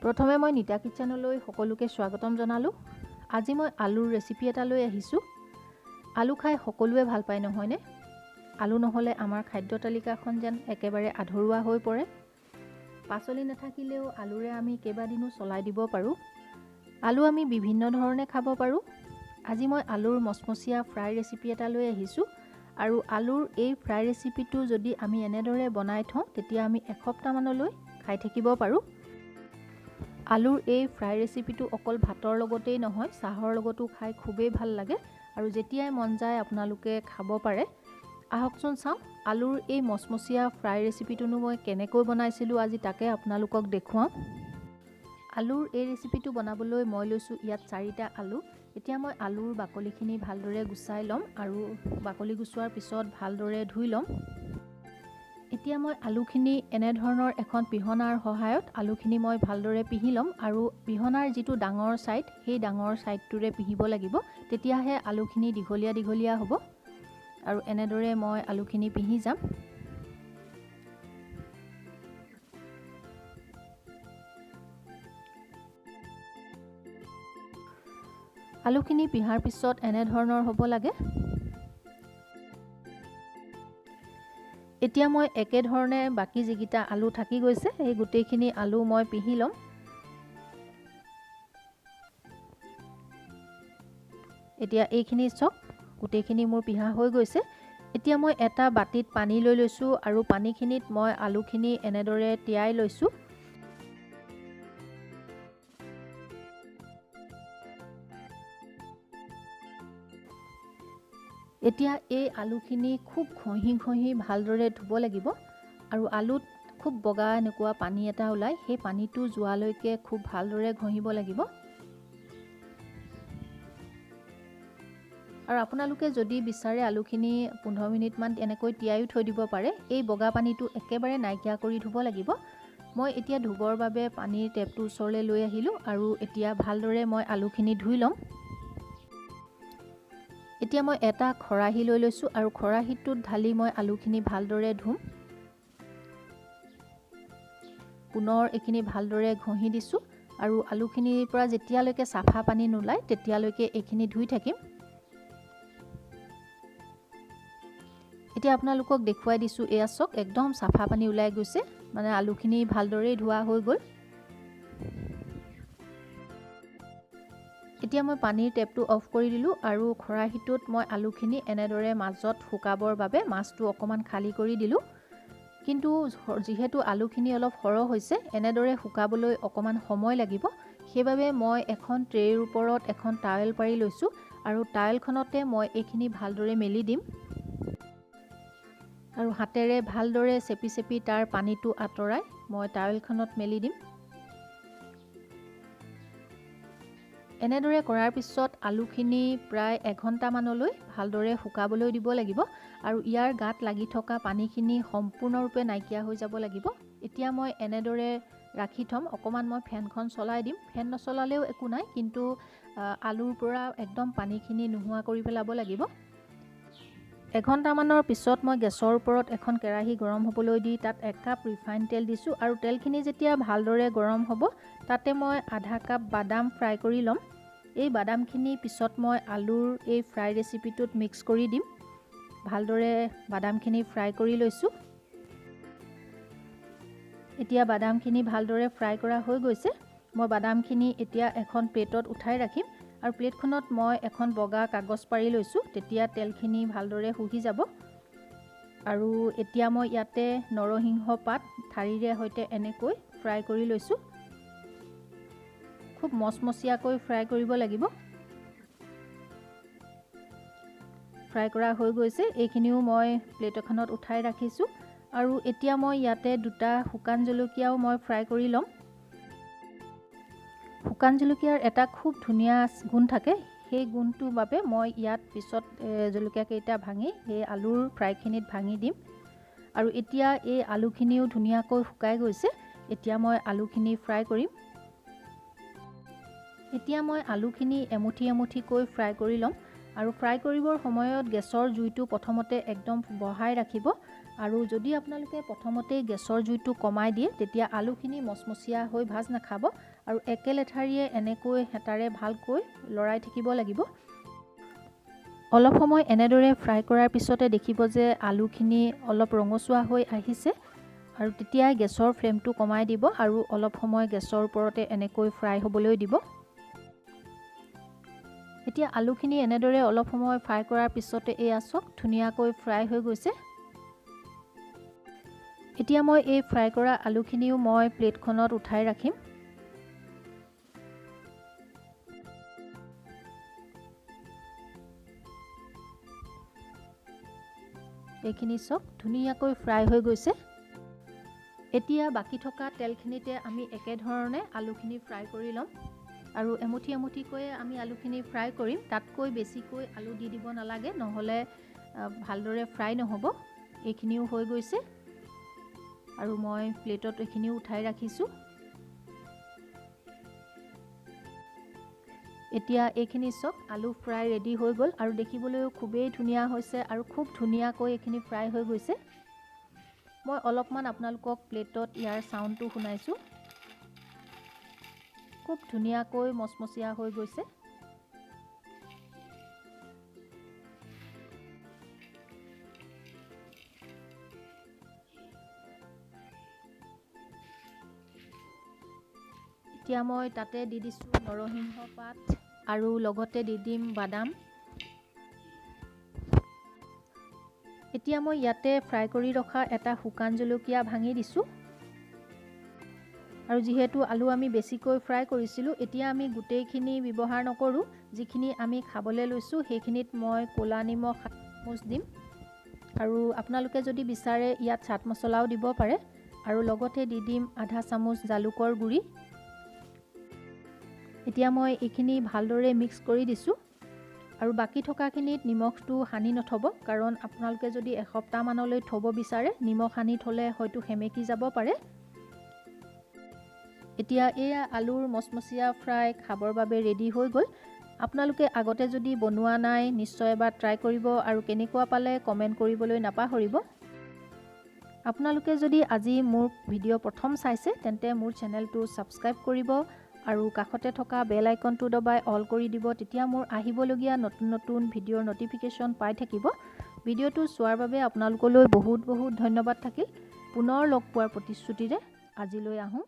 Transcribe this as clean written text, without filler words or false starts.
প্ৰথমে মই নিতা কিচেনলৈ সকলোকে স্বাগতম জনালোঁ। আজি মই আলুৰ ৰেচিপি এটা লৈ আহিছোঁ। আলু খাই সকলোৱে ভাল পায় নহয়নে? আলু নহ'লে আমাৰ খাদ্য তালিকাখন যেন একেবাৰে আধৰুৱা হৈ পৰে। পাচলি নাথাকিলেও আলুৰে আমি কেইবাদিনো চলাই দিব পাৰোঁ। আলু আমি বিভিন্ন ধৰণে খাব পাৰোঁ। আজি মই আলুৰ মচমচীয়া ফ্ৰাই ৰেচিপি এটা লৈ আহিছোঁ। আৰু আলুৰ এই ফ্ৰাই ৰেচিপিটো যদি আমি এনেদৰে বনাই থওঁ তেতিয়া আমি এসপ্তাহমানলৈ খাই থাকিব পাৰোঁ। আলুৰ এই ফ্ৰাই ৰেচিপিটো অকল ভাতৰ লগতেই নহয়, চাহৰ লগতো খাই খুবেই ভাল লাগে আৰু যেতিয়াই মন যায় আপোনালোকে খাব পাৰে। আহকচোন চাওঁ আলুৰ এই মচমচীয়া ফ্ৰাই ৰেচিপিটোনো মই কেনেকৈ বনাইছিলোঁ, আজি তাকে আপোনালোকক দেখুৱাওঁ। আলুৰ এই ৰেচিপিটো বনাবলৈ মই লৈছোঁ ইয়াত 4টা আলু। এতিয়া মই আলুৰ বাকলিখিনি ভালদৰে গুচাই ল'ম আৰু বাকলি গুচোৱাৰ পিছত ভালদৰে ধুই ল'ম। এতিয়া মই আলুখিনি এনেধৰণৰ এখন পিহনাৰ সহায়ত আলুখিনি মই ভালদৰে পিহি ল'ম আৰু পিহনাৰ যিটো ডাঙৰ ছাইড, সেই ডাঙৰ ছাইডটোৰে পিহিব লাগিব, তেতিয়াহে আলুখিনি দীঘলীয়া দীঘলীয়া হ'ব। আৰু এনেদৰে মই আলুখিনি পিহি যাম। আলুখিনি পিহাৰ পিছত এনেধৰণৰ হ'ব লাগে। এতিয়া মই একেধৰণে বাকী যিকেইটা আলু থাকি গৈছে সেই গোটেইখিনি আলু মই পিহি ল'ম। এতিয়া এইখিনি চাওক, গোটেইখিনি মোৰ পিহা হৈ গৈছে। এতিয়া মই এটা বাতিত পানী লৈ লৈছোঁ আৰু পানীখিনিত মই আলুখিনি এনেদৰে তিয়াই লৈছোঁ। এতিয়া এই আলুখিনি খুব ঘঁহি ঘঁহি ভালদৰে ধুব লাগিব আৰু আলুত খুব বগা এনেকুৱা পানী এটা ওলায়, সেই পানীটো যোৱালৈকে খুব ভালদৰে ঘঁহিব লাগিব। আৰু আপোনালোকে যদি বিচাৰে আলুখিনি 15 মিনিটমান এনেকৈ তিয়াইও থৈ দিব পাৰে। এই বগা পানীটো একেবাৰে নাইকিয়া কৰি ধুব লাগিব। মই এতিয়া ধুবৰ বাবে পানীৰ টেপটো ওচৰলৈ লৈ আহিলোঁ আৰু এতিয়া ভালদৰে মই আলুখিনি ধুই ল'ম। এতিয়া মই এটা খৰাহী লৈ লৈছোঁ আৰু খৰাহীটোত ঢালি মই আলুখিনি ভালদৰে ধুম। পুনৰ এইখিনি ভালদৰে ঘঁহি দিছোঁ আৰু আলুখিনিৰ পৰা যেতিয়ালৈকে চাফা পানী নোলায় তেতিয়ালৈকে এইখিনি ধুই থাকিম। এতিয়া আপোনালোকক দেখুৱাই দিছোঁ, এয়া চাওক একদম চাফা পানী ওলাই গৈছে, মানে আলুখিনি ভালদৰেই ধোৱা হৈ গ'ল। এতিয়া মই পানীৰ টেপটো অফ কৰি দিলোঁ আৰু খৰাহীটোত মই আলুখিনি এনেদৰে মাজত শুকাবৰ বাবে মাজটো অকণমান খালী কৰি দিলোঁ। কিন্তু যিহেতু আলুখিনি অলপ সৰহ হৈছে, এনেদৰে শুকাবলৈ অকণমান সময় লাগিব, সেইবাবে মই এখন ট্ৰেৰ ওপৰত এখন টাৱেল পাৰি লৈছোঁ আৰু টাৱেলখনতে মই এইখিনি ভালদৰে মেলি দিম আৰু হাতেৰে ভালদৰে চেপি চেপি তাৰ পানীটো আঁতৰাই মই টাৱেলখনত মেলি দিম। এনেদৰে কৰাৰ পিছত আলুখিনি প্ৰায় এঘণ্টামানলৈ ভালদৰে শুকাবলৈ দিব লাগিব আৰু ইয়াৰ গাত লাগি থকা পানীখিনি সম্পূৰ্ণৰূপে নাইকিয়া হৈ যাব লাগিব। এতিয়া মই এনেদৰে ৰাখি থ'ম। অকণমান মই ফেনখন চলাই দিম, ফেন নচলালেও একো নাই, কিন্তু আলুৰ পৰা একদম পানীখিনি নোহোৱা কৰি পেলাব লাগিব। এঘণ্টামানৰ পিছত মই গেছৰ ওপৰত এখন কেৰাহী গৰম হ'বলৈ দি তাত 1 কাপ ৰিফাইন তেল দিছোঁ আৰু তেলখিনি যেতিয়া ভালদৰে গৰম হ'ব তাতে মই আধা কাপ বাদাম ফ্ৰাই কৰি ল'ম। এই বাদামখিনি পিছত মই আলুৰ এই ফ্ৰাই ৰেচিপিটোত মিক্স কৰি দিম। ভালদৰে বাদামখিনি ফ্ৰাই কৰি লৈছোঁ। এতিয়া বাদামখিনি ভালদৰে ফ্ৰাই কৰা হৈ গৈছে। মই বাদামখিনি এতিয়া এখন প্লেটত উঠাই ৰাখিম আৰু প্লেটখনত মই এখন বগা কাগজ পাৰি লৈছোঁ, তেতিয়া তেলখিনি ভালদৰে শুহি যাব। আৰু এতিয়া মই ইয়াতে নৰসিংহ পাত ঠাৰিৰে সৈতে এনেকৈ ফ্ৰাই কৰি লৈছোঁ। খুব মচমচীয়াকৈ ফ্ৰাই কৰিব লাগিব। ফ্ৰাই কৰা হৈ গৈছে, এইখিনিও মই প্লেট এখনত উঠাই ৰাখিছোঁ। আৰু এতিয়া মই ইয়াতে 2টা শুকান জলকীয়াও মই ফ্ৰাই কৰি ল'ম। শুকান জলকীয়াৰ এটা খুব ধুনীয়া গুণ থাকে, সেই গুণটোৰ বাবে মই ইয়াত পিছত জলকীয়াকেইটা ভাঙি সেই আলুৰ ফ্ৰাইখিনিত ভাঙি দিম। আৰু এতিয়া এই আলুখিনিও ধুনীয়াকৈ শুকাই গৈছে। এতিয়া মই আলুখিনি ফ্ৰাই কৰিম। এতিয়া মই আলুখিনি এমুঠি এমুঠিকৈ ফ্ৰাই কৰি ল'ম আৰু ফ্ৰাই কৰিবৰ সময়ত গেছৰ জুইটো প্ৰথমতে একদম বঢ়াই ৰাখিব আৰু যদি আপোনালোকে প্ৰথমতেই গেছৰ জুইটো কমাই দিয়ে তেতিয়া আলুখিনি মচমচীয়া হৈ ভাজ নাখাব আৰু একেলেঠাৰিয়ে এনেকৈ হেতাৰে ভালকৈ লৰাই থাকিব লাগিব। অলপ সময় এনেদৰে ফ্ৰাই কৰাৰ পিছতে দেখিব যে আলুখিনি অলপ ৰঙচুৱা হৈ আহিছে আৰু তেতিয়াই গেছৰ ফ্লেমটো কমাই দিব আৰু অলপ সময় গেছৰ ওপৰতে এনেকৈ ফ্ৰাই হ'বলৈ দিব। এতিয়া আলুখিনি এনেদৰে অলপ সময় ফ্ৰাই কৰাৰ পিছতে এয়া চাওক ধুনীয়াকৈ ফ্ৰাই হৈ গৈছে। এতিয়া মই এই ফ্ৰাই কৰা আলুখিনিও মই প্লেটখনত উঠাই ৰাখিম। এইখিনি চব ধুনীয়াকৈ ফ্ৰাই হৈ গৈছে। এতিয়া বাকী থকা তেলখিনিতে আমি একেধৰণে আলুখিনি ফ্ৰাই কৰি ল'ম আৰু এমুঠি এমুঠিকৈ আমি আলুখিনি ফ্ৰাই কৰিম। তাতকৈ বেছিকৈ আলু দি দিব নালাগে, নহ'লে ভালদৰে ফ্ৰাই নহ'ব। এইখিনিও হৈ গৈছে আৰু মই প্লেটত এইখিনিও উঠাই ৰাখিছোঁ। এতিয়া এইখিনি চাওক আলু ফ্ৰাই ৰেডি হৈ গ'ল আৰু দেখিবলৈও খুবেই ধুনীয়া হৈছে আৰু খুব ধুনীয়াকৈ এইখিনি ফ্ৰাই হৈ গৈছে। মই অলপমান আপোনালোকক প্লেটত ইয়াৰ চাউণ্ডটো শুনাইছোঁ। খুব ধুনীয়াকৈ মচমচীয়া হৈ গৈছে। এতিয়া মই তাতে দি দিছোঁ নৰসিংহ পাত আৰু লগতে দি দিম বাদাম। এতিয়া মই ইয়াতে ফ্ৰাই কৰি ৰখা এটা শুকান জলকীয়া ভাঙি দিছোঁ। আৰু যিহেতু আলু আমি বেছিকৈ ফ্ৰাই কৰিছিলোঁ, এতিয়া আমি গোটেইখিনি ব্যৱহাৰ নকৰোঁ। যিখিনি আমি খাবলৈ লৈছোঁ সেইখিনিত মই ক'লা নিমখ চামুচ দিম আৰু আপোনালোকে যদি বিচাৰে ইয়াত চাট মছলাও দিব পাৰে। আৰু লগতে দি দিম আধা চামুচ জালুকৰ গুড়ি। এতিয়া মই এইখিনি ভালদৰে মিক্স কৰি দিছোঁ আৰু বাকী থকাখিনিত নিমখটো সানি নথ'ব, কাৰণ আপোনালোকে যদি এসপ্তাহমানলৈ থ'ব বিচাৰে নিমখ সানি থ'লে হয়তো সেমেকি যাব পাৰে। এতিয়া এয়া আলুৰ মচমচীয়া ফ্ৰাই খাবৰ বাবে ৰেডি হৈ গ'ল। আপোনালোকে আগতে যদি বনোৱা নাই নিশ্চয় এবাৰ ট্ৰাই কৰিব আৰু কেনেকুৱা পালে কমেণ্ট কৰিবলৈ নাপাহৰিব। আপোনালোকে যদি আজি মোৰ ভিডিঅ' প্ৰথম চাইছে তেন্তে মোৰ চেনেলটো ছাবস্ক্ৰাইব কৰিব আৰু কাষতে থকা বেল আইকনটো দবাই অল কৰি দিব, তেতিয়া মোৰ আহিবলগীয়া নতুন নতুন ভিডিঅ'ৰ ন'টিফিকেশ্যন পাই থাকিব। ভিডিঅ'টো চোৱাৰ বাবে আপোনালোকলৈ বহুত বহুত ধন্যবাদ থাকিল। পুনৰ লগ পোৱাৰ প্ৰতিশ্ৰুতিৰে আজিলৈ আহোঁ।